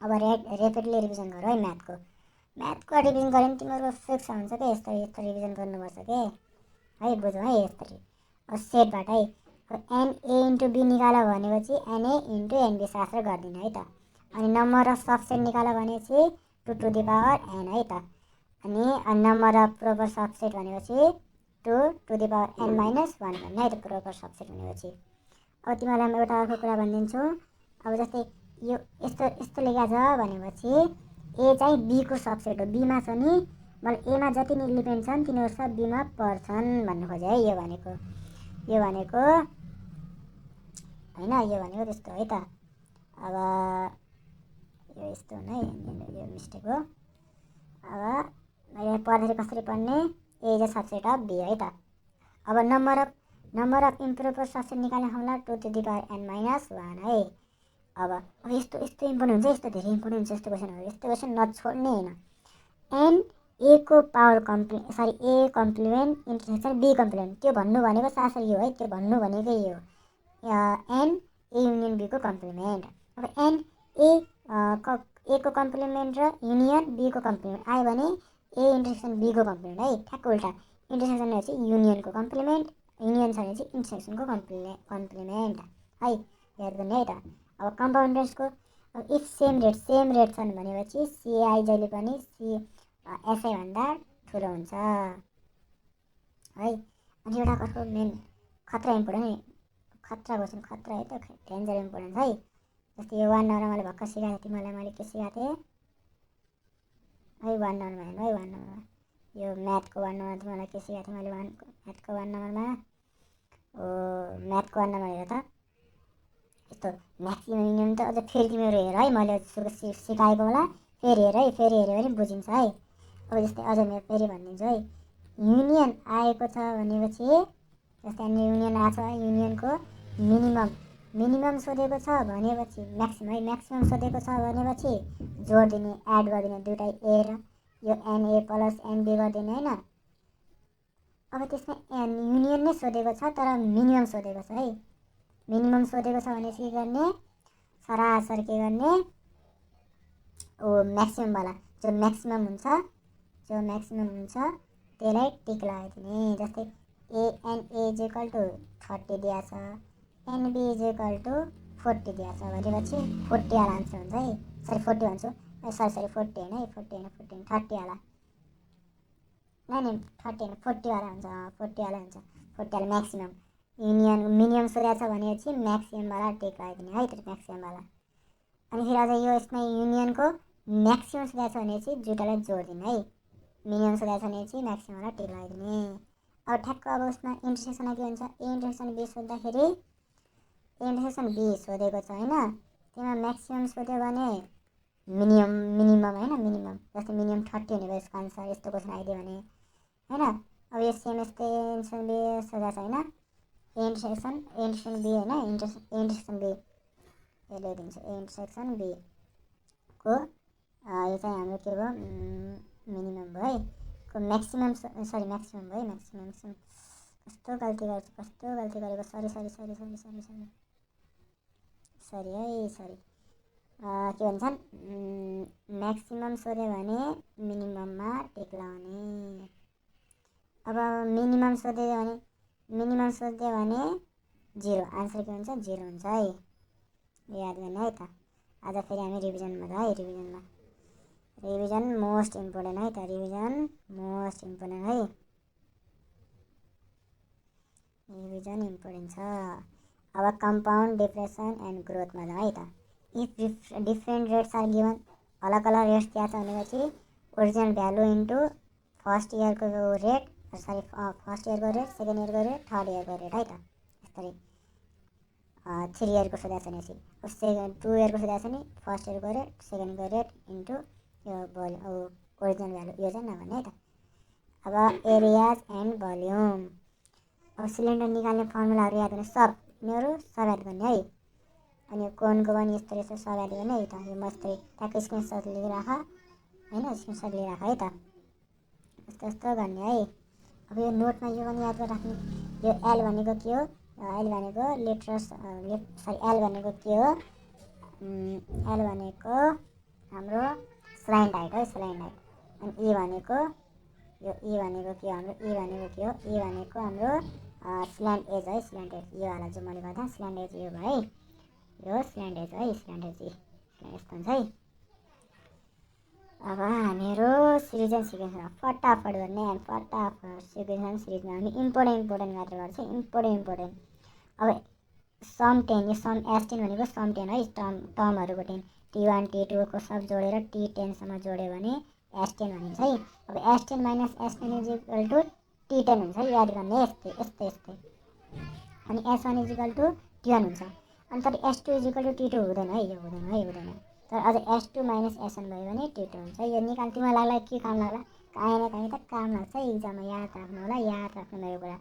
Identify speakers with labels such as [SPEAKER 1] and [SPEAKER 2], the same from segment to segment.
[SPEAKER 1] अब rapidly revision गर है म्याथको रिभिजन गऱ्यो भने तिमीहरूको फिक्स हुन्छ क्या यस्तो यस्तो रिभिजन गर्नुपर्छ के है बुझौँ है यसरी। अब सेटबाट है अब एनए इन्टु बी निकाल भनेपछि एनए इन्टु एनबी शास्त्र गरिदिने है त। अनि नम्बर अफ सबसेट निकाल भनेपछि 2 टु द पावर एन है त। अनि नम्बर अफ प्रोपर सबसेट भनेपछि 2 to the power an minus 1 भन्ने है त प्रोपर सबसेट भनेपछि। अब तिमीहरूलाई म एउटा अर्को कुरा भनिदिन्छु। अब जस्तै यो यस्तो यस्तो लेखा छ भनेपछि ए चाहिँ बीको सबसेट हो, बीमा छ नि मतलब एमा जति नि इलिमेन्ट छन् तिनीहरू सब बीमा पर्छन् भन्नु खोज्यो है। यो भनेको होइन, यो भनेको त्यस्तो है त। अब यो यस्तो हुने यो मिस्टेक हो। अब मैले पढ्दाखेरि कसरी पढ्ने, A is a subset of B है त। अब नम्बर अफ इम्प्रोपर सबसेट निकाल्ने formula 2 to the power an minus 1 है। अब यस्तो इम्पोर्टेन्ट हुन्छ, यस्तो धेरै इम्पोर्टेन्ट हुन्छ यस्तो क्वेसनहरू। यस्तो क्वेसन नछोड्ने होइन। एन ए को power A complement intersection B complement, त्यो भन्नु भनेको सासरी यो है, त्यो भन्नु भनेकै यो एन ए युनियन बीको कम्प्लिमेन्ट। अब एन ए को कम्प्लिमेन्ट र युनियन बीको कम्प्लिमेन्ट आयो भने ए इन्टरसेक्सन बीको कम्प्लिमेन्ट है, ठ्याक्क उल्टा। इन्टरसेक्सन भनेपछि युनियनको कम्प्लिमेन्ट, युनियन छ भने चाहिँ इन्टरसेक्सनको कम्प्लिमेन्ट है, याद गर्ने है त। अब कम्पाउन्डर्सको इफ सेम रेट छन् भनेपछि सिआई जहिले पनि एसआई भन्दा ठुलो हुन्छ है। अनि एउटा अर्को मेन खतरा इम्पोर्टेन्ट क्वेसन खतरा है त, डेन्जर इम्पोर्टेन्ट है। जस्तै यो 1 नम्बरमा मैले भर्खर सिकाएको थिएँ, तिमीहरूलाई मैले के सिकाएको थिएँ है 1 नम्बरमा हेर्नु है। 1 नम्बरमा यो म्याथको 1 नम्बरमा तिमीहरूलाई के सिकाएको थिएँ मैले म्याथको 1 नम्बरमा म्याथको 1 नम्बर हेर त। यस्तो म्याक्सिमम मिनिमम त अझ फेरि तिमीहरू हेर है, मैले सुरु सिकाएको होला फेरि हेर है, फेरि हेऱ्यो भने बुझिन्छ है। अब जस्तै अझ म फेरि भनिदिन्छु है। युनियन आएको छ भनेपछि जस्तै हामी युनियन आएको छ, युनियनको मिनिमम सोधेको छ भनेपछि म्याक्सिमम सोधेको छ भनेपछि जोड दिने, एड गरिदिने दुइटै ए र यो एनए प्लस एनबी गरिदिने होइन। अब त्यसमा युनियन नै सोधेको छ तर मिनिमम सोधेको छ है। मिनिमम सोधेको छ भने के गर्ने, सरासर के गर्ने म्याक्सिममवाला जो म्याक्सिमम हुन्छ त्यसलाई टिक लगाइदिने। जस्तै एनए इज इक्वल टु 30 दिएको छ, एनबी इज इक्वल टु 40 दिएको छ भनेपछि 40 वाला आन्सर हुन्छ है। सरी 40 भन्छु, सरी 40 होइन है, 30 वाला नहीं 30 होइन 40 वाला हुन्छ, 40 वाला हुन्छ, 40 वाला म्याक्सिमम। युनियन मिनिमम सोधेको छ भनेपछि म्याक्सिममवाला टिक लगाइदिने है, त्यो म्याक्सिममवाला। अनि फेरि अझ यो यसमा युनियनको म्याक्सिमम सोधेको छ भनेपछि दुइटालाई जोड दिने है। मिनिमम सोधेको छ भनेपछि म्याक्सिममवाला टिक लगाइदिने। अब ठ्याक्क अब उसमा इन्टरसेक्सनमा के हुन्छ, ए इन्टरसेक्सन बी सोद्धाखेरि ए इन्टरसेक्सन बी सोधेको छ होइन, त्यसमा म्याक्सिमम सोध्यो भने मिनिमम होइन, मिनिमम जस्तै मिनिमम 30 हुने भयो यसको आन्सर, यस्तो क्वेसन आइदियो भने होइन। अब यो सेम यस्तै इन्टरसेक्सन बी सोधेको छ होइन, ए इन्टरसेक्सन बी होइन, इन्टरसेक्सन बी ल्याइदिन्छु। ए इन्टरसेक्सन बी को यो चाहिँ हाम्रो के भयो मिनिमम भयो है, को म्याक्सिमम भयो म्याक्सिमम। कस्तो गल्ती गरेको सरी है। के भन्छन् म्याक्सिमम सोध्यो भने मिनिमममा टिक लगाउने। अब मिनिमम सोध्यो भने 0 आन्सर के हुन्छ 0 हुन्छ है, याद गर्ने है त। आज फेरि हामी रिभिजनमा छ है, रिभिजन मोस्ट इम्पोर्टेन्ट है त, रिभिजन इम्पोर्टेन्ट छ। अब कम्पाउन्ड डिप्रेसन एन्ड ग्रोथमा जाउँ है त। If different rates are given, अलग रेट्स दिएको छ भनेपछि ओरिजिनल भ्यालु इन्टु फर्स्ट इयरको रेट, फर्स्ट इयरको रेट, सेकेन्ड इयरको रेट, थर्ड इयरको रेट है त। यस्तरी 3 इयरको सोधेको छ भनेपछि 2 इयरको सोधेको छ भने फर्स्ट इयरको रेट, सेकेन्डको रेट इन्टु यो ओरिजिनल भ्यालु, यो चाहिँ नभन्ने है त। अब एरियाज एन्ड भल्युम, अब सिलिन्डर निकाल्ने फर्मुलाहरू याद गर्ने, यिनीहरू सब याद गर्ने है। अनि कोनको पनि यस्तो रहेछ, सब याद गर्ने है त। यो मस्तै ट्याक्क स्क्रिनसट लिइराख होइन, स्क्रिनसट लिइराख है त, यस्तो गर्ने है। अब यो नोटमा यो पनि याद गरिराख्ने, यो एल भनेको के हो, एल भनेको एल भनेको के हो, एल भनेको हाम्रो स्ल्यान्ट हाइट है, स्ल्यान्ट हाइट। अनि ई भनेको यो, ई भनेको के हाम्रो, ई भनेको के हो, ई भनेको हाम्रो स्ल्यान्ट एज है, स्ल्यान्ट एज। यो वाला चाहिँ मैले गर्दा स्ल्यान्ट एज यो भयो है, यो स्ल्यान्ट एज है, स्ल्यान्ट एज यस्तो हुन्छ है। अब हामीहरू सिरिज एन्ड सिक्वेन्समा फटाफट गर्ने, फटाफट सिक्वेन्स एन्ड सिरिजमा हामी इम्पोर्टेन्ट मात्र गर्छ, इम्पोर्टेन्ट। अब सम 10, यो सम S10 भनेको सम 10 है, टर्महरूको 10, T1 T2 को सब जोडेर T10सम्म जोड्यो भने S10 भनिन्छ है। अब S10 minus S10 is equal to T10 हुन्छ है, याद गर्ने यस्तै। अनि S1 is equal to T1 हुन्छ। अनि तर S2 is equal to T2 हुँदैन है, यो हुँदैन। तर अझ S2 माइनस S1 भयो भने T2 हुन्छ। यो निकाल तिमीलाई लाग्ला के काम लाग्ला, काहीँ न काहीँ त काम लाग्छ है इक्जाममा, याद राख्नु होला, याद राख्नु मेरो कुरा।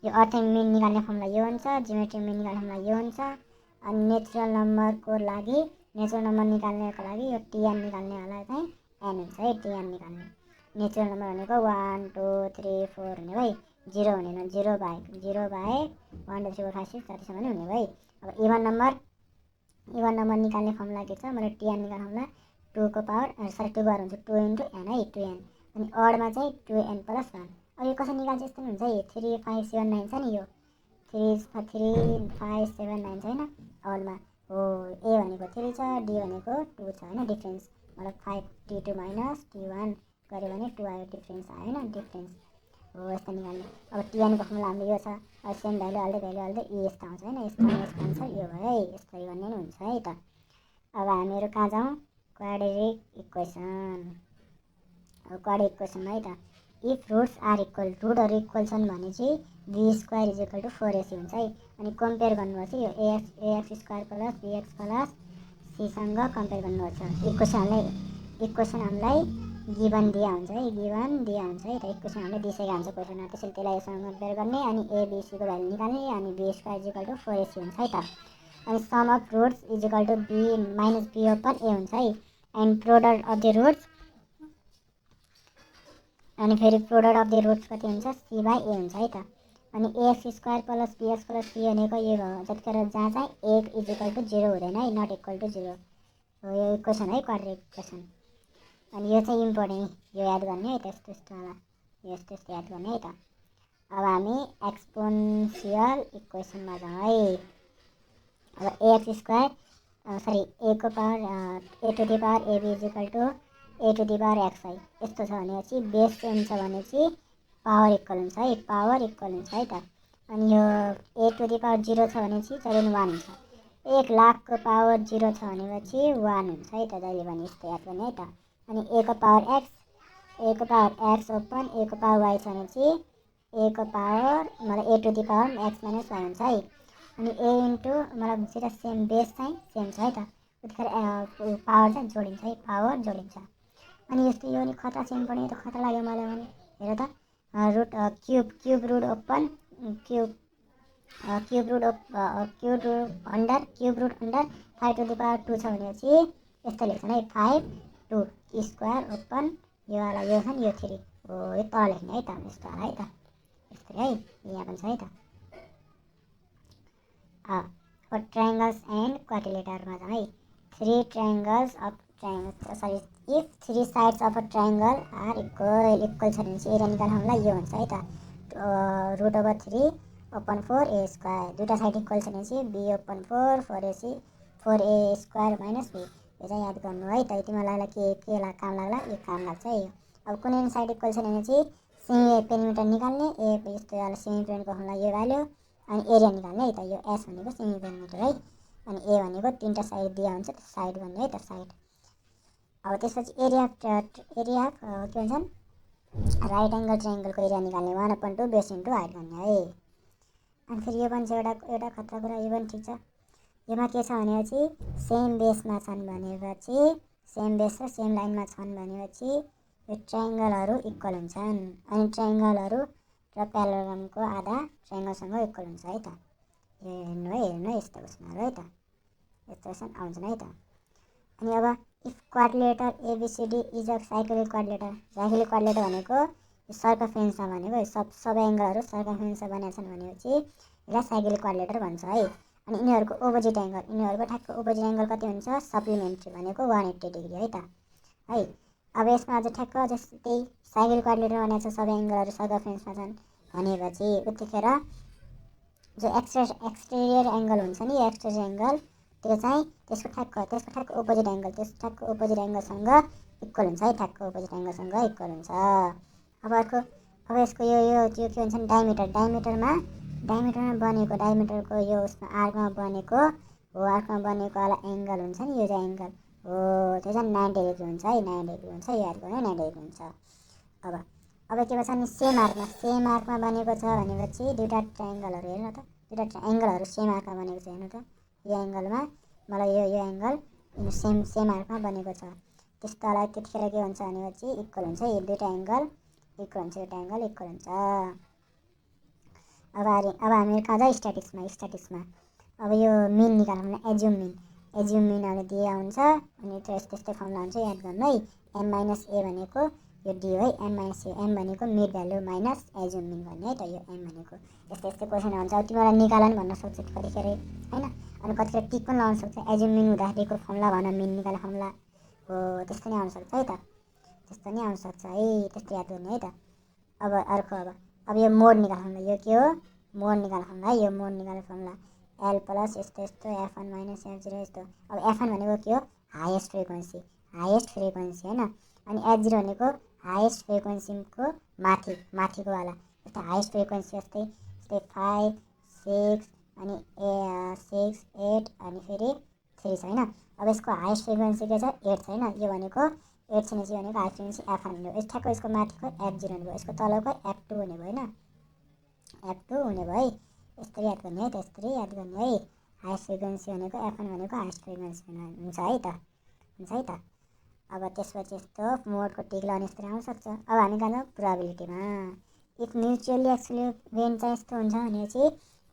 [SPEAKER 1] यो अर्थ्याङ मिन निकाल्ने फर्मुला यो हुन्छ, जियोमेट्री मिन निकाल्ने फर्मुला यो हुन्छ। अनि नेचुरल नम्बरको लागि, नेचुरल नम्बर निकाल्नको लागि यो TN निकाल्नेवाला चाहिँ N हुन्छ है, TN निकाल्ने। नेचुरल नम्बर भनेको 1 2 3 4 हुने भाइ, 0 हुनेन, 0 बाहेक 1 2 3 4 5 6 जतिसम्म नै हुने भाइ। अब इभन नम्बर निकाल्ने फर्मुला के छ, मैले TN निकाल्ने फर्मुला 2 को पावर 2 बार हुन्छ 2 × n है, 2n। अनि अडमा चाहिँ 2n + 1। अब यो कसरी निकाल्छ यस्तो हुन्छ है, 3 5 7 9 छ नि, यो 3 5 7 9 छैन अडमा हो। ए भनेको 3 छ, डी भनेको 2 छ होइन, डिफ्रेन्स मतलब 5 T2 माइनस T1 गऱ्यो भने 2 आयो, डिफ्रेन्स आयो होइन, डिफ्रेन्स हो यस्तो निकाल्ने। अब TN को फर्मुला हाम्रो यो छ, अब सेम भ्यालु हाल्दै यी यस्तो आउँछ होइन, यस्तो आन्सर यो भयो है, यस्तै गर्ने नै हुन्छ है त। अब हामीहरू कहाँ जाउँ, क्वाड्रेटिक इक्वेसन। अब क्वाड्रेटिक इक्वेसनमा है त, इफ रुट्स आर इक्वल, रुटहरू इक्वल छन् भने चाहिँ B² = 4AC हुन्छ है। अनि कम्पेयर गर्नुपर्छ यो AX² + BX + Cसँग कम्पेयर गर्नुपर्छ। इक्वेसन हामीलाई गिभन दिया हुन्छ है, त इक्वेसन हामीले दिइसकेको हुन्छ क्वेसनमा, त्यसैले त्यसलाई यससँग कम्पेयर गर्ने। अनि ABC को भ्यालु निकाल्ने, अनि B² = 4AC हुन्छ है त। अनि sum of roots is equal to B minus B upon A हुन्छ है। And product of the roots, अनि फेरि प्रोडक्ट अफ द रुट्स कति हुन्छ, C/A हुन्छ है त। अनि AX² + BX + C भनेको यो जतिखेर जहाँ चाहिँ A इज इक्वल टु 0 हुँदैन है, नट इक्वल टु 0 हो यो इक्वेसन है, क्वाड्रेटिक इक्वेसन। अनि यो चाहिँ इम्पोर्टेन्ट, यो याद गर्ने है, त्यस्तो वाला यस्तो याद गर्ने है त। अब हामी एक्सपोनेन्सियल इक्वेसनमा जाउँ है। अब A को power A to the power AB is equal to A to the power X है, यस्तो छ भनेपछि बेस सेम छ भनेपछि पावर इक्वल हुन्छ है, पावर इक्वल हुन्छ है त। अनि यो A टु द पावर 0 छ भनेपछि जहिले 1 हुन्छ, 1 लाखको पावर 0 छ भनेपछि 1 हुन्छ है त, जहिले पनि यस्तो याद गर्ने है त। अनि A को पावर X ओपन A को पावर Y छ भनेपछि A को पावर मतलब A to the power X - Y हुन्छ है। अनि A इन्टु मतलब जेटा सेम बेस चाहिँ सेम छ है त, उतिखेर पावर चाहिँ जोडिन्छ है, पावर जोडिन्छ। अनि यस्तो यो नि खतरा चाहिँ इम्पोर्टेन्ट, खतरा लाग्यो मलाई भने हेर त, root cube root upon cube root under 5 to the power 2 छ भनेपछि यस्तो लेख्छन् है, 5 2 स्क्वायर ओपन यो वाला यो छ नि यो 3 हो, यो तल लेख्ने है त, यस्तो वाला है त, यस्तै है, यहाँ पनि छ है त। अब ट्रायङ्गल्स एन्ड क्वाड्रिलेटरमा जाउँ है। 3 triangles of triangle, if 3 sides of a triangle are equal छ भनेपछि एरिया निकाल्नु होला, यो हुन्छ है त, √3 ओपन 4A²। दुईवटा साइड इक्वल छ भनेपछि B open 4 4AC 4A² minus B, यो चाहिँ याद गर्नु है त। तिमीलाई लाग्ला के काम लाग्ला, यो काम लाग्छ है। अब कुनै साइड इक्वल छ भनेपछि सेमी पेरिमिटर निकाल्ने, ए यस्तो वाला सेमी पेरिमिटरको फर्मुला यो भ्याल्यु, अनि एरिया निकाल्ने है त, यो S भनेको सेमी पेरिमिटर है। अनि ए भनेको 3टा साइड दिया हुन्छ, त्यो साइड भन्ने है त, साइड। अब त्यसपछि एरिया के भन्छन्, राइट एङ्गल ट्रायङ्गलको एरिया निकाल्ने 1/2 बेस इन्टु हाइट भन्ने है। अनि फेरि यो पनि छ एउटा खतरा कुरा, यो पनि ठिक छ। योमा के छ भनेपछि सेम बेसमा छन् भनेपछि, सेम बेस र सेम लाइनमा छन् भनेपछि यो ट्रायङ्गलहरू इक्वल हुन्छन्। अनि ट्रायङ्गलहरू र प्यारालेलोग्रामको आधा ट्रायङ्गलसँग इक्वल हुन्छ है त। यो हेर्नु है, यस्तो क्वेसनहरू है त, यस्तो क्वेसन आउँछन् है त। अनि अब if quadrilateral ABCD is a cyclic quadrilateral, cyclic quadrilateral भनेको यो सर्कमफेरेन्समा भनेको सब एङ्गलहरू सर्कमफेरेन्समा बनेका छन् भनेपछि यसलाई साइक्लिक क्वाड्रिलेटर भन्छ है। अनि यिनीहरूको अपोजिट एङ्गल, यिनीहरूको ठ्याक्क अपोजिट एङ्गल कति हुन्छ, सप्लिमेन्ट्री भनेको 180 डिग्री है त है। अब यसमा अझ ठ्याक्क जस्तै साइकल क्वाड्रिलेटर बनाएको छ, सबै एङ्गलहरू सर्कमफ्रेन्समा छन् भनेपछि उतिखेर जो एक्सटेरियर एङ्गल हुन्छ नि, यो एक्सटेरियर एङ्गल त्यो चाहिँ त्यसको ठ्याक्क अपोजिट एङ्गल, त्यस ठ्याक्क अपोजिट एङ्गलसँग इक्वल हुन्छ है, ठ्याक्क अपोजिट एङ्गलसँग इक्वल हुन्छ। अब अर्को, अब यसको यो के भन्छ नि, डायमिटरमा बनेको, डायमिटरको यो उसमा आर्कमा बनेको हो, आर्कमा बनेको वाला एङ्गल हुन्छ नि, यो चाहिँ एङ्गल हो, त्यो चाहिँ 90 डिग्री हुन्छ है, 90 डिग्री हुन्छ, याद गर्नु 90 डिग्री हुन्छ। अब के भन्छ नि, सेम आर्कमा बनेको छ भनेपछि दुईवटा ट्रायङ्गलहरू हेर्नु त, दुईवटा एङ्गलहरू सेम आर्कमा बनेको छ हेर्नु त, यो एङ्गलमा मलाई यो एङ्गल सेम आर्कमा बनेको छ, त्यस्तोलाई त्यतिखेर के हुन्छ भनेपछि इक्वल हुन्छ, यो दुईवटा एङ्गल इक्वल हुन्छ, एउटा एङ्गल इक्वल हुन्छ। अब हामी कहाँ जाउँ, स्ट्याटिक्समा अब यो मिन निकाल्नु, एज्युम मिनहरू दिए हुन्छ, अनि त्यस्तै फर्मुला हुन्छ, याद गर्नु है। m - a भनेको यो डी है, m भनेको mid value minus assume mean भन्ने है त, यो m भनेको यस्तै क्वेसन हुन्छ। अब तिमीलाई निकाल नि भन्न सक्छ कतिखेर होइन, अनि कतिखेर टिक पनि लगाउन सक्छ, एज्युम मिन हुँदाखेरिको फर्मुला भन, मिन निकाल्ने फर्मुला हो, त्यस्तो नै आउनसक्छ है त, त्यस्तो नै आउनसक्छ है, त्यस्तो याद गर्ने है त। अब अर्को, अब यो मोड निकाल्नु, यो के हो, मोड निकाल्नु है, यो मोड निकाल्ने फर्मुला L प्लस यस्तो F1 माइनस F0 यस्तो। अब F1 भनेको के हो, हाइएस्ट फ्रिक्वेन्सी होइन, अनि F0 भनेको हाइएस्ट फ्रिक्वेन्सीको माथिको वाला, जस्तै हाइएस्ट फ्रिक्वेन्सी जस्तै 5 6 अनि 6 8 अनि फेरि 3 छ होइन। अब यसको हाइएस्ट फ्रिक्वेन्सी के छ, 8 छ होइन, यो भनेको 8 छ भनेको हाई फ्रिक्वेन्सी F1 हुने भयो, ठ्याक्क यसको माथिको F0 हुने भयो, यसको तलको F2 हुने भयो होइन, F2 हुने भयो है, यसरी याद गर्ने है, त्यसरी याद गर्ने है। हाइएस्ट फ्रिक्वेन्सी भनेको F1 भनेको हाइएस्ट फ्रिक्वेन्सी हुन्छ है त, अब त्यसपछि यस्तो मोडको टिक लगाउने यस्तरी आउन सक्छ। अब हामी कहाँ जाउँ, प्रोबेबिलिटीमा। इफ म्युचुअली एक्सक्लुडेन्ट चाहिँ यस्तो हुन्छ भनेपछि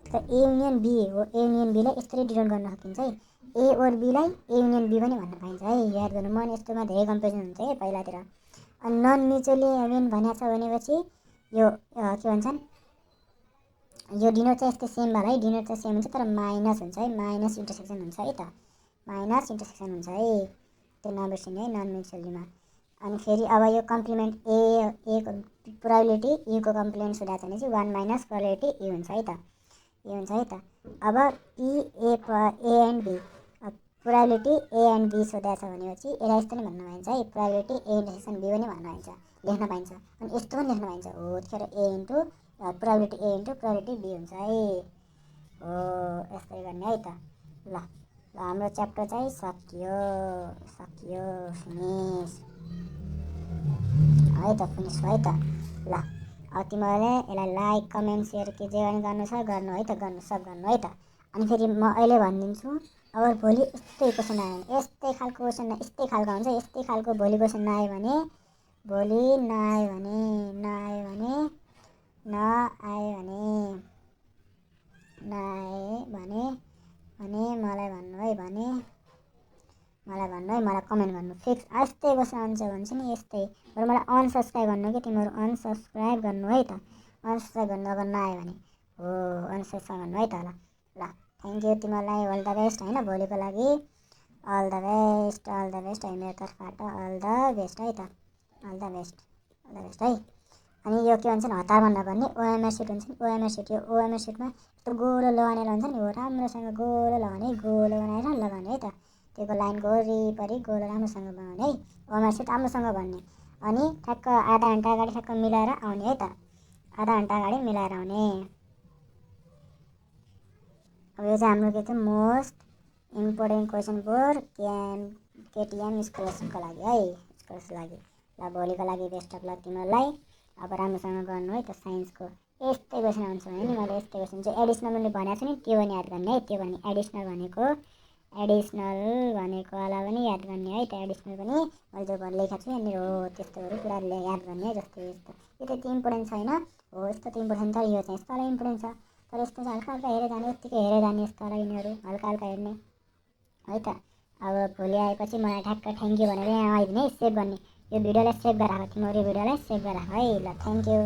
[SPEAKER 1] ए युनियन बी हो, ए युनियन बीलाई यसरी डिनोट गर्न सकिन्छ है, ए ओर बीलाई ए युनियन बी पनि भन्न पाइन्छ है, याद गर्नु। मन यस्तोमा धेरै कन्फ्युजन हुन्छ है पहिलातिर। अनि नन म्युचुअली एक्सक्लुडेन्ट भनेको छ भनेपछि यो के भन्छन्, यो डिनोट चाहिँ यस्तै सेम वाला है, डिनोट चाहिँ सेम हुन्छ तर माइनस हुन्छ है, माइनस इन्टरसेक्सन हुन्छ है त, माइनस इन्टरसेक्सन हुन्छ है, त्यो नबिर्सिने है नन म्युचुअलीमा। अनि फेरि अब यो कम्प्लिमेन्ट ए को प्रोबेबिलिटी यूको कम्प्लिमेन्ट सोधाएको छ भने चाहिँ 1 माइनस प्रोबेबिलिटी ए हुन्छ है त, ए हुन्छ है त। अब P A and B, probability A and B सोधाएको छ भनेपछि यसलाई यस्तो नै भन्न पाइन्छ है, प्रोबेबिलिटी ए इन्टरसेक्सन बी पनि भन्न पाइन्छ, लेख्न पाइन्छ, अनि यस्तो पनि लेख्न पाइन्छ हो, त्यतिखेर A into probability A into probability B हुन्छ है, हो यस्तै गर्ने है त। ल हाम्रो च्याप्टर चाहिँ सकियो, फिनिस है त, फिनिस भयो है त। ल अब तिमीहरूले यसलाई लाइक कमेन्ट सेयर के जे गर्नु छ गर्नु है त, सब गर्नु है त। अनि फेरि म अहिले भनिदिन्छु, अब भोलि यस्तै क्वेसन आयो भने, यस्तै खालको क्वेसन यस्तै खालको हुन्छ, यस्तै खालको भोलि क्वेसन नआयो भने मलाई भन्नु है, मलाई कमेन्ट गर्नु फिक्स। यस्तै क्वेसन आउँछ भन्छ नि यस्तै, बरु मलाई अनसब्सक्राइब गर्नु कि तिमीहरू अनसब्सक्राइब गर्नु है त, अनसब्सक्राइब गर्नु अगर नआयो भने हो, अनसब्सक्राइब गर्नु है त। ल थ्याङ्क यू तिमीहरूलाई, अल द बेस्ट होइन, भोलिको लागि अल द बेस्ट है, मेरो तर्फबाट अल द बेस्ट है त, अल द बेस्ट है। अनि यो के भन्छ नि, हतारमा नगर्ने ओएमआर सिट हुन्छ नि, ओएमआर सिट, यो ओएमआर सिटमा यस्तो गोलो लगानेलाई हुन्छ नि, हो राम्रोसँग गोलो लगाउने, गोलो बनाएर लगाउने है त, त्यो लाइनको वरिपरि गोलो राम्रोसँग बनाउने है, ओएमआर सिट राम्रोसँग भन्ने, अनि ठ्याक्क आधा घन्टा अगाडि ठ्याक्क मिलाएर आउने है त, आधा घन्टा अगाडि मिलाएर आउने। अब यो चाहिँ हाम्रो के थियो, most important question for KTM स्कलरसिपको लागि है, स्कलरसिपको लागि। ल भोलिको लागि बेस्ट अफ लक तिमीहरूलाई, अब राम्रोसँग गर्नु है त। साइन्सको यस्तै क्वेसन आउँछ भने नि, मैले यस्तै क्वेसन चाहिँ एडिसनल मैले भनेको छु नि, त्यो पनि याद गर्ने है, त्यो भने एडिसनल भनेको वाला पनि याद गर्ने है त, एडिसनल पनि मैले जो लेखेको छु यहाँनिर हो, त्यस्तोहरू पुरा याद गर्ने है, जस्तो यस्तो यो त्यति इम्पोर्टेन्ट छैन हो, यस्तो त इम्पोर्टेन्ट छ, यो चाहिँ यस्तोलाई इम्पोर्टेन्ट छ, तर यस्तो चाहिँ हल्का हल्का हेरेर जाने, यत्तिकै हेरेर जाने, यस्तोलाई यिनीहरू हल्का हल्का हेर्ने है त। अब भोलि आएपछि मलाई ठ्याक्क थ्याङ्क यू भनेर यहाँ आइदिने है, सेभ गर्ने, यो भिडियोलाई सेभ गराएको, तिमीहरू यो भिडियोलाई सेभ गराएको है। ल थ्याङ्क यू।